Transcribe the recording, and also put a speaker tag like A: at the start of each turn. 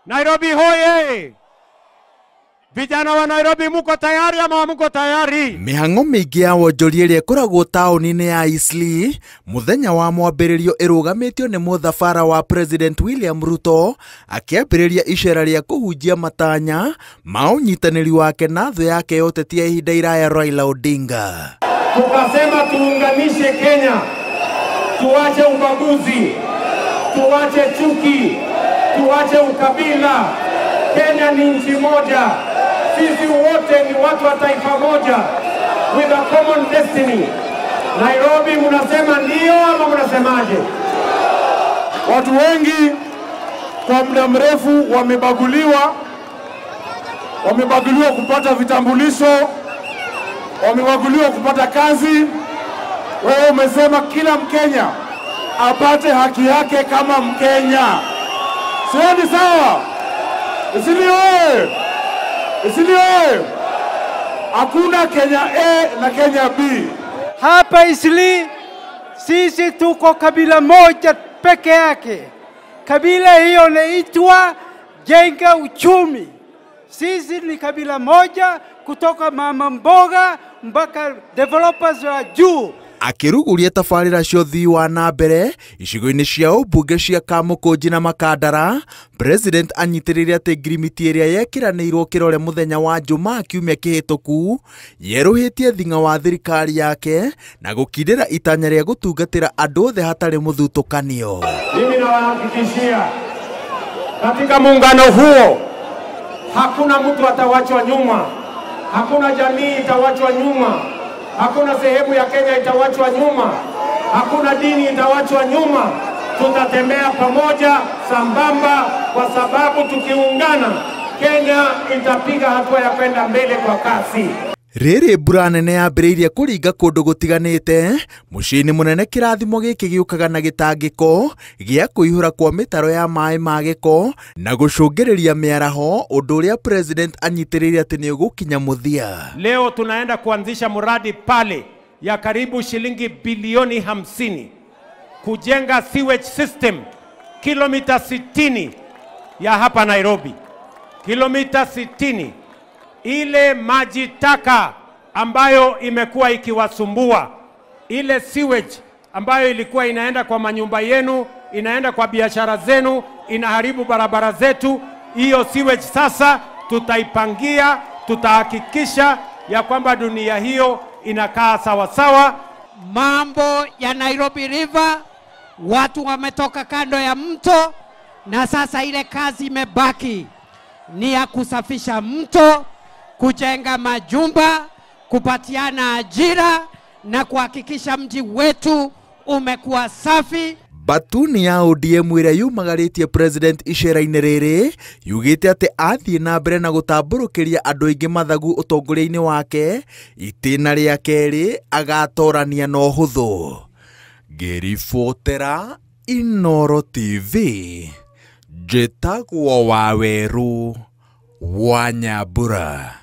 A: Nairobi hoye! Vijana wa Nairobi muko tayari ama muko tayari?
B: Mĩhang'o mĩingĩ ya wonjoria ĩrĩa ĩkoragwo taũni-inĩ ya Eastleigh mũthenya wa mwambĩrĩrio ĩrũgamĩtio nĩ mũthabara wa President William Ruto akĩambĩrĩria icera rĩa kũhunjia matanya ma ũnyitanĩri wake na thũ yake ya ũteti ya ihinda iraya Raila Odinga.
A: Tukasema tuunganishe Kenya, tuache ubaguzi, tuache chuki, tuache ukabila. Kenya ni nchi moja. Sisi wote ni watu wa taifa moja with a common destiny. Nairobi mnasema ndio ama mnasemaje?
C: Watu wengi kwa muda mrefu wamebaguliwa, wamebaguliwa kupata vitambulisho, wamebaguliwa kupata kazi. Wewe umesema kila Mkenya apate haki yake kama Mkenya. Sio ni sawa? Isiliwe. Isiliwe. Hakuna Kenya A na Kenya B.
D: Hapa Eastleigh sisi tuko kabila moja peke yake. Kabila hiyo inaitwa Jenga Uchumi. Sisi ni kabila moja kutoka mama mboga mpaka developers wa juu.
B: Akĩruguria tabarĩra cia ũthii wa na mbere icigo-inĩ cia ũmbunge cia Kamũkũnji na Makandara, President anyitĩrĩire atĩ ngirimiti ĩrĩa yekĩranĩirwo kĩrore mũthenya wa Jumaa kiumia kĩhĩtũku yerũhĩtie thing'a wa thirikari yake na gũkindĩra itanya rĩa gũtungatĩra andũ othe hatarĩ mũthutũkanio.
A: Mimi nawahakikishia katika muungano huo hakuna mtu atawachwa nyuma, hakuna jamii itawachwa nyuma, hakuna sehemu ya Kenya itawachwa nyuma, hakuna dini itawachwa nyuma. Tutatembea pamoja sambamba, kwa sababu tukiungana Kenya itapiga hatua ya kwenda mbele kwa kasi.
B: Rĩrĩ mbura nene yambĩrĩirie kũringa kũndũ gũtiganĩte mũciĩ-inĩ mũnene, kĩrathimo gĩkĩ gĩũkaga na gĩtangĩko gĩa kũihũra kwa mĩtaro ya maĩ ma gĩko na gũcũngĩrĩria mĩaraho, ũndũ ũrĩa President anyitĩrĩire atĩ nĩ ũgũkinya mũthia.
A: Leo tunaenda kuanzisha mradi pale ya karibu shilingi bilioni 50 kujenga sewage system kilomita 60 ya hapa Nairobi, kilomita 60. Ile maji taka ambayo imekuwa ikiwasumbua, ile sewage ambayo ilikuwa inaenda kwa manyumba yenu, inaenda kwa biashara zenu, inaharibu barabara zetu, hiyo sewage sasa tutaipangia, tutahakikisha ya kwamba dunia hiyo inakaa sawa sawa.
E: Mambo ya Nairobi River, watu wametoka kando ya mto na sasa ile kazi imebaki ni ya kusafisha mto, kujenga majumba, kupatiana ajira na kuhakikisha mji wetu umekuwa safi.
B: Batuni ya ODM ĩrĩa yumagarĩtie President icera-inĩ rĩrĩ yugĩte atĩ athiĩ na mbere na gũtambũrũkĩria andũ aingĩ mathagu ũtongoria-inĩ wake, itĩna rĩa kerĩ agatorania na ũhũthũ. Ngĩribotera Inooro TV, njĩtagwo Wawerũ wa Nyambura.